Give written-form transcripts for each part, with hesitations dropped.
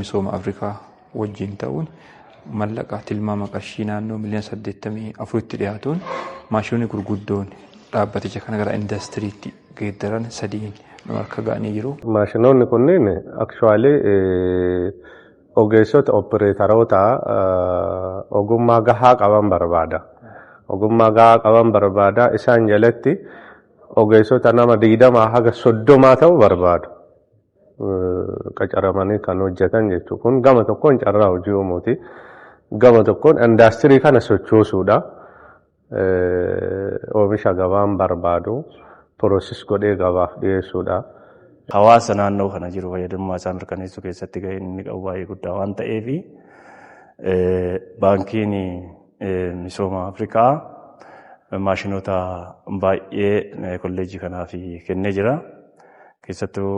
Misooma Afrikaa wajjin ta'uun mallaqa tilmaama qarshii naannoo miliyoona 84tti dhiyaatuun maashinoonni gurguddoon dhaabbaticha kana gara indastiriitti geeddaran sadiin nu harka ga'anii jiru. Maashinoonni kunneen actually ogeessota opereetaroota ogummaa gahaa qaban barbaada. Ogummaa gahaa qaban barbaada. Isaan jalatti ogeessota nama 20 haga 30 ta'u barbaadu. Qacaramanii kan hojjetan jechuudha. Kun gama tokkoon carraa hojii uumuuti. Gama tokkoon indaastirii kana sochoosuudha. Oomisha gabaan barbaadu process godhee gabaaf dhiyeessuudha. Hawaasa naannoo kana jiru fayyadamummaa isaa mirkaneessuu keessatti gaheen inni qabu baay'ee guddaa waan ta'eef, Baankiin Misooma Afrikaa maashinoota baay'ee kolleejjii kanaaf kennee jira. Keessattuu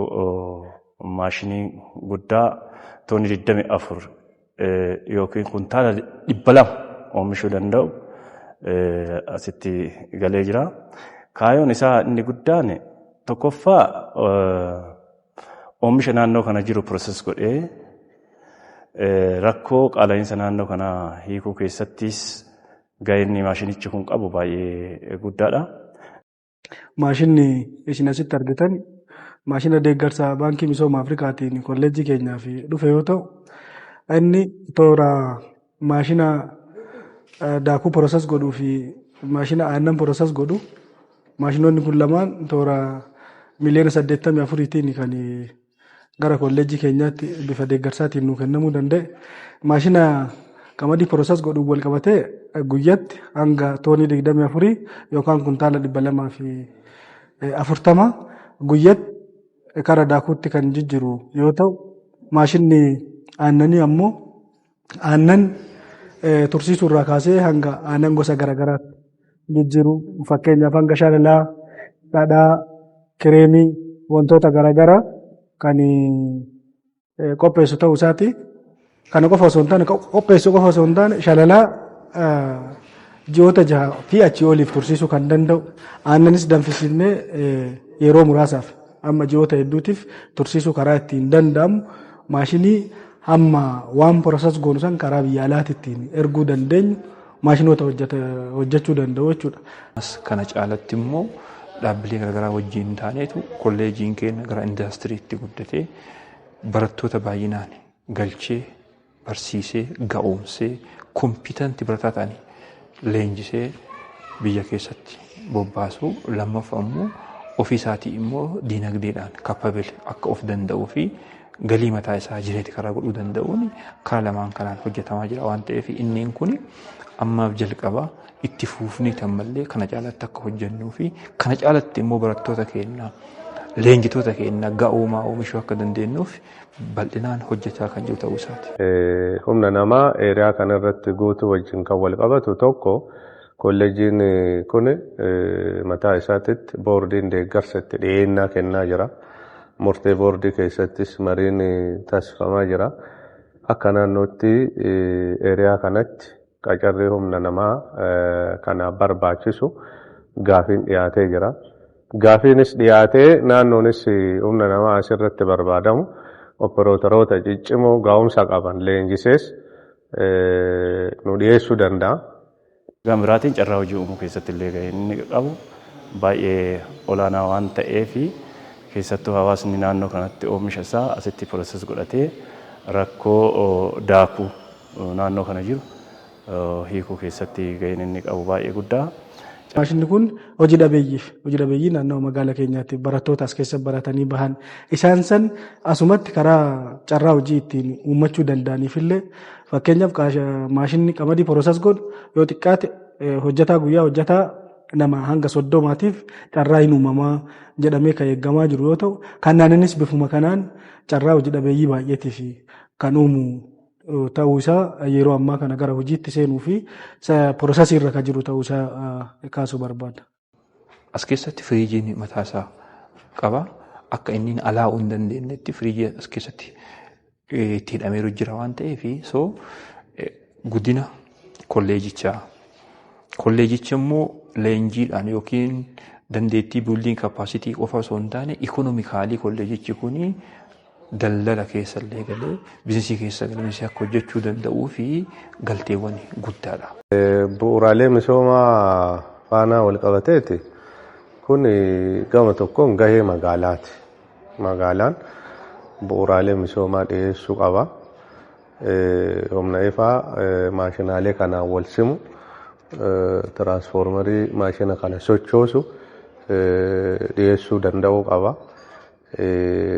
maashinii guddaa toonii 24 yookiin kuntaala 200 oomishuu danda'u asitti galee jira. Kaayyoon isaa inni guddaan tokkoffaa oomisha naannoo kana jiru process godhee rakkoo qaala'insa naannoo kanaa hiikuu keessattis gaheen maashinichi kun qabu baay'ee guddaadha. Maashinni isin asitti argitan maashina deeggarsa Baankii Misooma Afrikaatiin kolleejjii keenyaaf dhufe yoo ta'u, inni toora maashina daakuu process godhuu fi maashina aannan process godhu, maashinoonni kun lamaan toora miliyoona 84tiin kan gara kolleejjii keenyaatti bifa deeggarsaatiin nuu kennamuu danda'e. Maashina qamadii process godhuun wal qabatee guyyatti hanga toonii 24 yookaan kuntaala 240 guyyatti kara daakuutti kan jijjiiru yoo ta'u, maashinni aannanii ammoo aannan tursiisuu irraa kaasee hanga aannan gosa garaagaraatti jijjiiru, fakkeenyaaf hanga shalalaa, dhadhaa, kireemii, wantoota garaagaraa kan qopheessu ta'uu isaati. Kana qofa osoo hin taane, qopheessuu qofa osoo hin taane, shalalaa ji'oota 6 fi achii oliif tursiisuu kan danda'u, aannanis danfisiifnee yeroo muraasaaf amma ji'oota hedduutiif tursiisuu karaa ittiin danda'amu, maashinii hamma waan process goonu san karaa biyya alaatti ittiin erguu dandeenyu maashinoota hojjechuu danda'u jechuudha. Kana caalatti immoo dhaabbilee garaagaraa wajjin taaneetu kolleejiin keenya gara indaastiriitti guddatee barattoota baay'inaan galchee, barsiisee, ga'oomsee, competent barataa ta'anii leenjisee biyya keessatti bobbaasuu, lammaffaa immoo ofii isaatii immoo diinagdeedhaan capable akka of danda'uu fi galii mataa isaa jireenya karaa godhuu danda'uun karaa lamaan kanaan hojjetamaa jira waan ta'eef, inneen kun ammaaf jalqaba. Itti fuufnee ammallee kana caalatti akka hojjennuu fi kana caalatti immoo barattoota keenya, leenjitoota keenya ga'oomaa oomishuu akka dandeenyuuf bal'inaan hojjechaa kan jiru ta'uu isaati. Humna namaa area kanarratti guutuu wajjin kan wal qabatu, tokko kolleejiin kun mataa isaatitti boordiin deeggarsa itti dhiyeennaa kennaa jira. Murtee boordii keessattis mariin taasifamaa jira. Akka naannootti area kanatti qacarrii humna namaa kanaaf barbaachisu gaafiin dhiyaatee jira. Gaafiinis dhiyaatee naannoonis humna namaa asirratti barbaadamu opereetaroota ciccimoo ga'umsa qaban leenjisees nu dhiyeessuu danda'a. Gama biraatiin carraa hojii uumuu keessatti illee gaheen inni qabu baay'ee olaanaa waan ta'eef, keessattuu hawaasni naannoo kanatti oomisha isaa asitti process godhatee rakkoo daakuu naannoo kana jiru hiikuu keessatti gaheen inni qabu baay'ee guddaa. Maashinni kun hojii dhabeeyyiif, hojii dhabeeyyii naannoo magaalaa keenyaatti barattoota as keessa baratanii bahan isaan san asumatti karaa carraa hojii ittiin uummachuu danda'aniif illee, fakkeenyaaf maashinni qamadii process godhu yoo xiqqaate hojjetaa guyyaa hojjetaa nama hanga 30tiif carraa hin uumamaa jedhamee kan eeggamaa jiru yoo ta'u, kanaanis bifuma kanaan carraa hojii dhabeeyyii baay'eetiif kan uumu ta'uu isaa, yeroo ammaa kana gara hojiitti seenuu fi processii irra kan jiru ta'uu isaa kaasuu barbaada. As keessatti firiijiin mataa isaa qaba. Akka inni alaa'uu hin dandeenyetti firiijii as keessatti itti hidhameeru jira waan ta'eef, so guddina kolleejichaa. Kolleejichi immoo leenjiidhaan yookiin dandeettii building capacity qofa osoo hin taane, economically kolleejichi kuni daldala keessa illee galee bizinesii keessa galee akka hojjechuu danda'uu fi galteewwan guddaadha. Bu'uuraalee misoomaa faanaa wal qabateeti. Kun gama tokkoon gahee magaalaati. Magaalaan bu'uuraalee misoomaa dhiyeessuu qaba. Humna ifaa maashinaalee kanaan wal simu, tiraansfoormarii maashina kana sochoosu dhiyeessuu danda'uu qaba.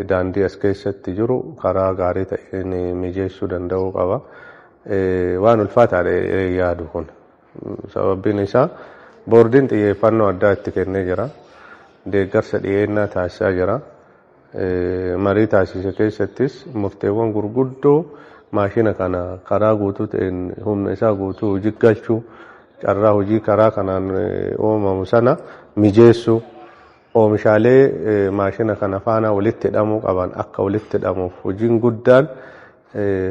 Daandii as keessatti jiru karaa gaarii ta'een mijeessuu danda'uu qaba. Waan ulfaataadha yaadu kun. Sababbiin isaa boordiin xiyyeeffannoo addaa itti kennee jira. Deeggarsa dhiyeennaa taasisaa jira. Marii taasise keessattis murteewwan gurguddoo maashina kana karaa guutuu ta'een humna isaa guutuu hojii galchuu, carraa hojii karaa kanaan uumamu sana mijeessuu, oomishaalee maashina kana faana walitti hidhamuu qaban akka walitti hidhamuuf hojiin guddaan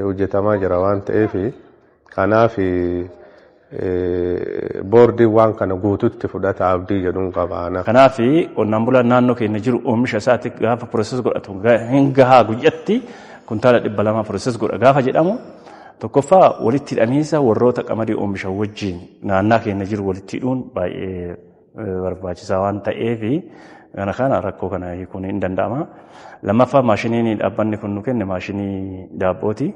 hojjetamaa jira waan ta'eef, kanaaf boordiin waan kana guututti fudhata abdii jedhuun qaba. Kanaaf qonnaan bulaan naannoo keenya jiru oomisha isaatti gaafa pirooses godhatu hin gahaa guyyatti kuntaala 200 pirooses godha gaafa jedhamu, tokkoffaa walitti hidhamiinsa warroota qamadii oomishan wajjin naannaa keenya jiru walitti hidhuun baay'ee barbaachisaa waan ta'eef, kana rakkoo kana hiikuun hin danda'ama. Lammaffaa, maashiniin dhaabbanni kun nu kenne maashinii daabbooti.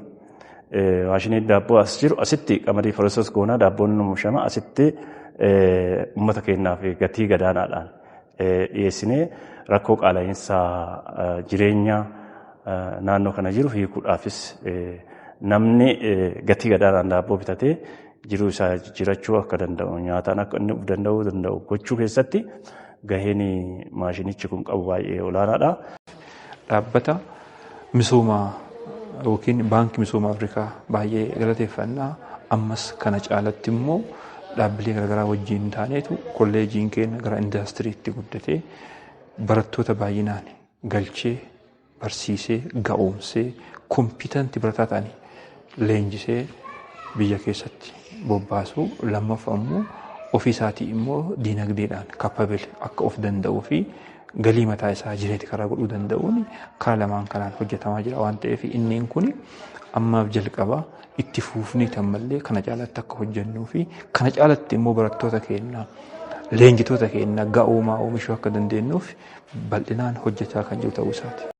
Maashinii daabboo as jiru, asitti qamadii pirooses goonaa, daabboon oomishama, asitti uummata keenyaaf gatii gadaanaadhaan dhiyeessinee rakkoo qaala'insa jireenya naannoo kana jiru hiikuudhaafis, namni gatii gadaanaan daabboo bitatee jiruu isaa jijjiirachuu akka danda'u, nyaataan akka inni of danda'uu gochuu keessatti gaheen maashinichi kun qabu baay'ee olaanaadha. Dhaabbata misoomaa yookiin Baankii Misooma Afrikaa baay'ee galateeffannaa. Ammas kana caalatti immoo dhaabbilee garaagaraa wajjin taaneetu kolleejiin keenya gara indaastiriitti guddatee barattoota baay'inaan galchee, barsiisee, ga'oomsee, kompiitantii barataa ta'anii leenjisee biyya keessatti bobbaasuu, lammaffaa immoo ofii isaatii immoo diinagdeedhaan kappabel akka of danda'uu fi galii mataa isaa jireenya karaa godhuu danda'uun karaa lamaan kanaan hojjetamaa jira waan ta'eef, inni kun ammaaf jalqaba, itti fuufnee tammallee kana caalatti akka hojjennuu fi kana caalatti immoo barattoota keenya, leenjitoota keenya ga'oomaa oomishuu akka dandeenyuuf bal'inaan hojjechaa kan jiru ta'uu isaati.